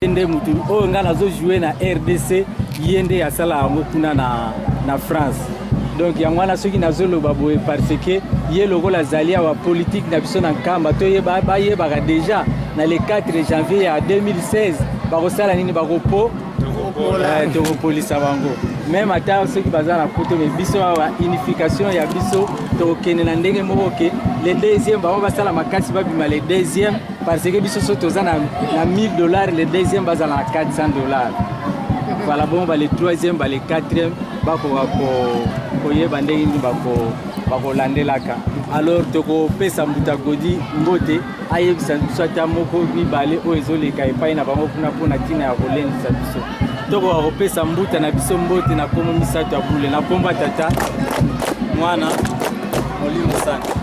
Nde mutu oyo ngai nazo jouer na RDC, ye nde asala yango kuna na France. Donc yango wana soki nazoloba boye, parce que ye lokola azali awa, politique na biso na Nkamba, toyeba bayebaka déjà na le 4 janvier ya 2016 bakosala nini, bakopo tokopolisa bango. Même ata soki baza na poto, mais biso awa unification ya biso, tokokende na ndenge moko ke le deuxième, bango basala makasi babima le deuxième, parce que biso so toza na 1000 $, le deuxième bazala na 400 $. Voilà, bongo bale troisième, bale quatrième bakoka koyeba ndenge nini bakolandelaka. Alors tokopesa Mbuta Godi mbote, ayebisa biso ata moko mibale oyo ezoleka epai na bango kuna mpona ntina ya kolendisa biso. Tokoka kopesa mbuta na biso mbote na nkombo misato ya bule, na nkombo ya Tata, Mwana, Molimo Santo.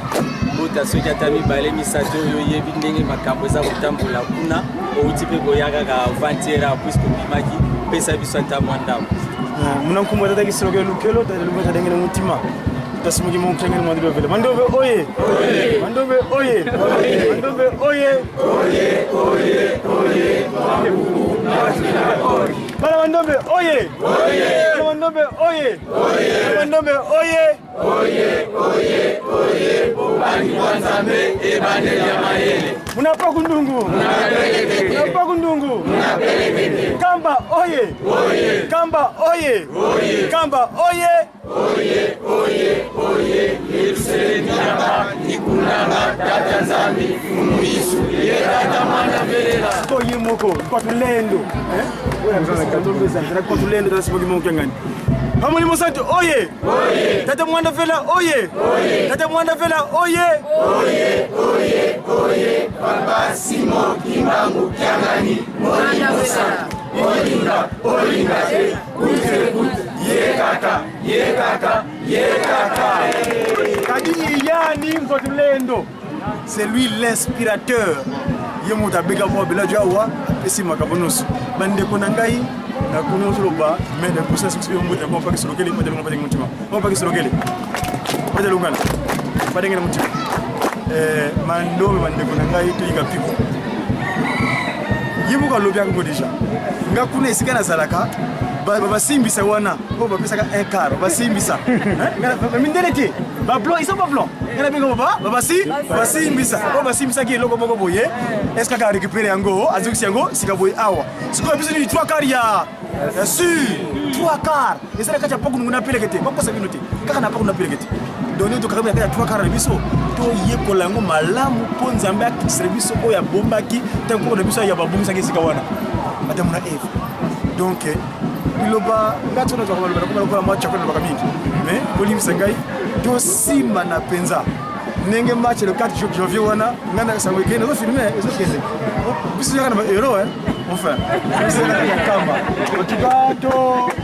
Mbuta, soki ata mibale misato oyo oyebi ndenge makambo eza kotambola kuna, outi mpe koya kaka avant-hier puisque obimaki, pesa biso ata mwa ndambo. Muna nkumbu tata kisolokele lukelo tata luka tadengele mutima tasimoki monkengele mwandilo vele Mandombe oye! Mandombe oye! Mandombe oye! Oye oye! Bana Mandombe oye! Bana Mandombe oye! Bana Mandombe oye! Oye oye oye! Bobangi bwa Nzambe ebandeli ya mayele. Munapa kundungu, munapa kundungu. Kamba oye! Kamba oye! Kamba oye! Oye oye oye! Yerusalemu yamba ikunanga Tata Nzambi Mfumu Yesu ye Tata Mwana velela. Ye moko kwatulendo kwatulendo tasimoki monkengani pamuli mosantu oye! Tata Mwanda Vela oye! Tata Mwanda Vela oye! Oye oye oye! Papa Simon Kimbangu Kiangani, Molimo Santu, olinga olinga te, kute kute, ye kaka, ye kaka, ye kaka. Kadi yani Nkwatulendo, c'est lui l'inspirateur. Ye moto abeka mwa village awa, apesi makambo nyonso. Bandeko na ngai, nakomi ozoloba mais nakosa soki yo mbuta mwa paki solokele patelonga patenge mutima mwa paki solokele patelongana patenge na mutima. Mandombe, bandeko na ngai, toyika piko. Ye moko alobi yango déjà. Nga kuna esika nazalaka, basimbisa wana oyo bapesaka un quart, basimbisa mindele te, bablanc, ils sont pas blanc. Nga na benga babasi basimbisa oyo basimbisaki eloko moko boye. Est ce kaka récupéré yango, azongisi yango sika boye awa? Sikoyo biso nini? Trois quart ya sur trois quart eza na kati ya pokunungu na peleke te. Bakosa bino te, kaka na pokunungu na peleke te. Donc nde tokaka na kati ya trois quart na biso, toyekola yango malamu mpo Nzambe akisela biso oyo abombaki ntango koko na biso ya babongisaki esika wana, Adamu na Eve. Donc liloba nga ti nazwaka maloba nakoma lokola mwa chakole, nalobaka mingi, mais bolimbisa ngai. Tosimba na mpenza ndenge match le 4 janvier wana, ngai na sango ekende, ezofilme, ezokende, biso yaka na bahéros. Enfin, biso yaka na Kamba. En tout cas, to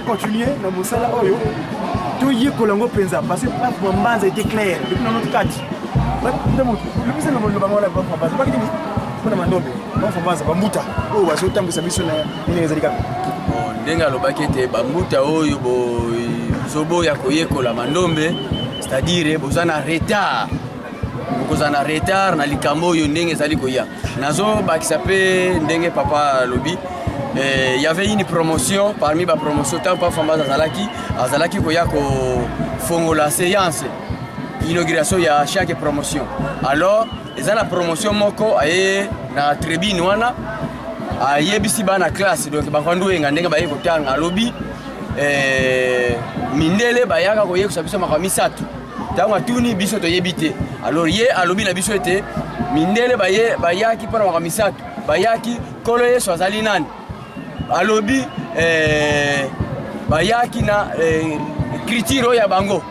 continuer na mosala oyo, toyekola yango mpenza, parce que Papa Mbanza était clair depuis na notre kati. Biso lobango wana, Papa Mbanza bakiti nini mpona Mandombe? Papa Mbanza, bambuta oyo bazotambwisa biso na ndenge ezali kaka. Ndenge alobaki ete bambuta oyo bozoboya koyekola Mandombe, c'est-à-dire boza na retard, bokozala na retard na likambo oyo ndenge ezali koya. Nazobakisa mpe ndenge papa alobi, y avait une promotion. Parmi bapromotion, ntango papa Fambaza azalaki koya kofongola séance, inauguration ya chaque promotion, alors eza na promotion moko aye na tribune wana, ayebisi bana classe, donc bakandu yenga ndenge baye kotanga, alobi mindele bayaka koyebisa biso makambo misato. Ntango atuni biso, toyebi te. Alors ye alobi na biso ete mindele baye bayaki mpona makambo misato. Bayaki Nkolo Yesu azali nani, alobi bayaki na écriture oyo ya bango.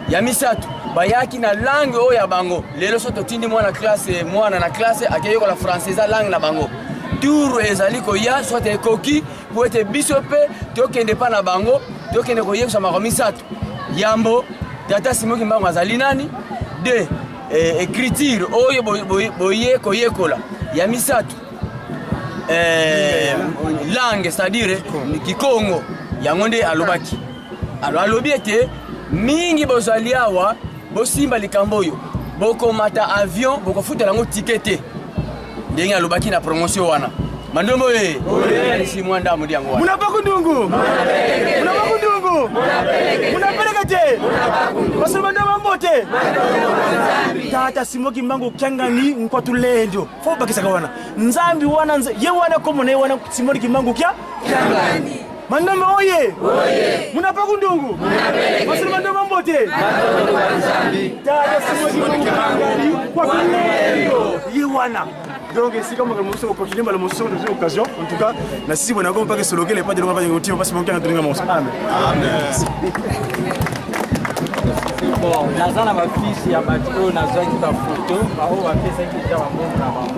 Ya misato, bayaki na langue oyo ya bango. Lelo so totindi mwana classe, mwana na classe akeyekola français, eza langue na bango. Tour ezali koya, soit ekoki po ete biso mpe tokende mpa na bango, tokende koyebisa makambo misato. Yambo, tata Simon Kimbangu azali nani? De écriture oyo boye koyekola. Ya misato, langue, c'est-à-dire kikongo. Yango nde alobaki. Alors alobi ete mingi bozali awa, bosimba likambo oyo, bokomata avion, bokofutela yango ticket te, ndenge alobaki na promotion wana. Mandombe oye! Elisi mwa ndambo ndi yango wana. Munapakundungu munapakundungu munapeleka te basolo bando bambote tata Simon Kimbangu Kiangani nkwatulendo fo bakisaka wana nzambi wana ye wana komo na ye wana Simon Kimbangu kya Mandombe oye munapakundungu basolo bando bambote tata Simon Kimbangu Kiangani nkwatulendo ye wana. Donc esika makambo mosusu okontinue mbala mosusu tozwi occasion. En tout cas na sisi bona ko mpaka solokele epa delonga mpaka ngotima pasi mokianga tolinga moso. Amen. Bon, naza na bafiche ya bato oyo nazwaki bafoto, baoyo bapesaki deja bambongo na bango.